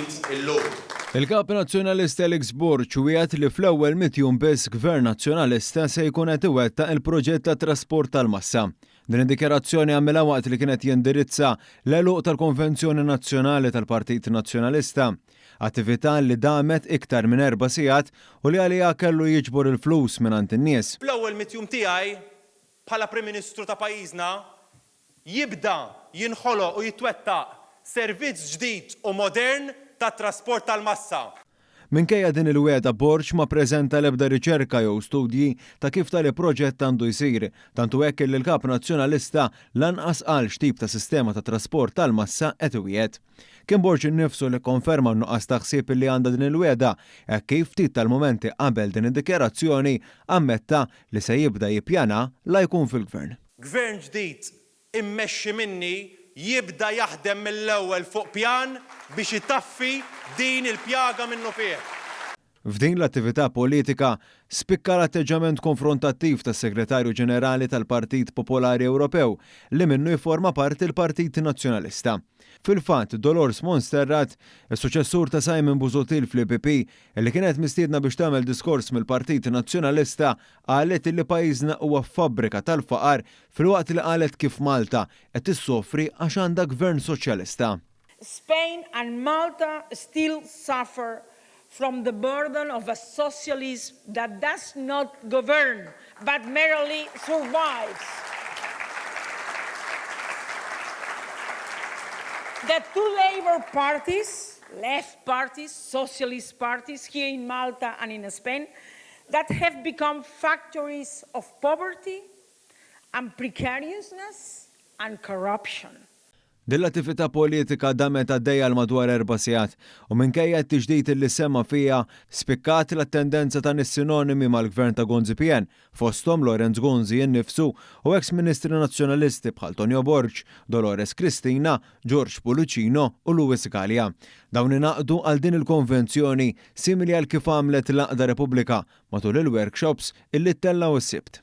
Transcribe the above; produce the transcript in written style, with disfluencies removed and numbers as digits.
ġdid illum. Il-Kap Nazzjonalista Alex Borg wiegħed li fl-ewwel mitt jum biss Gvern Nazzjonalista se jkun qed iwettaq il-proġett tat-trasport tal-massa. Din id-dikjarazzjoni għamilha waqt li kien qed jindirizza l-għeluq tal-Konvenzjoni Nazzjonali tal-Partit Nazzjonalista. Attività li damet iktar minn erba' sigħat u li għaliha kellu jiġbor il-flus mingħand in-nies. Fl-ewwel mitt jum tiegħi bħala Prim Ministru ta' pajjiżna jibda jinħoloq u jitwettaq servizz ġdid u modern tat-trasport tal-massa. Minkejja din il-wegħda Borg ma ppreżenta l-ebda riċerka jew studji ta' kif tali proġett għandu jsir, tant hu hekk illi l-Kap Nazzjonalista lanqas qal x'tip ta' sistema ta' trasport tal-massa qed iwiegħed. Kien Borg innifsu li kkonferma n-nuqqas ta' ħsieb illi għandha din il-wegħda hekk kif ftit tal-mumenti qabel din id-dikjarazzjoni ammetta li se jibda jippjana la jkun fil-Gvern. Gvern ġdid immexxi minni jibda jaħdem mill-ewwel fuq pjan biex itaffi din il-pjaga minnufih. F'din l-attività politika, spikka l-atteġġament konfrontattiv tas-Segretarju Ġenerali tal-Partit Popolari Ewropew li minnu jifforma parti l-Partit Nazzjonalista. Fil-fatt, Dolors Monsterrat, is-suċessur ta' Simon Busuttil fl-EPP, li kienet mistiedna biex tagħmel diskors mill-Partit Nazzjonalista, qalet illi pajjiżna huwa fabbrika tal-faqar filwaqt li qalet kif Malta qed issofri għax għandha Gvern Soċjalista. Spain and Malta still suffer from the burden of a socialism that does not govern but merely survives. The two Labour parties, left parties, socialist parties here in Malta and in Spain, that have become factories of poverty and precariousness and corruption. Din l-attività politika damet għaddejja għal madwar erba' sigħat u minkejja t-tiġdid li semma fiha, spikkat l-attendenza ta' nies sinonimi mal-Gvern ta' Gonzi PN, fosthom Lawrence Gonzi innifsu u eks Ministri Nazzjonalisti bħal Tonio Borg, Dolores Cristina, George Pullicino u Louis Galea. Dawn ingħaqdu għal din il-konvenzjoni simili għal kif għamlet l-għaqda Repubblika matul il-workshops illi ttellgħu s-Sibt.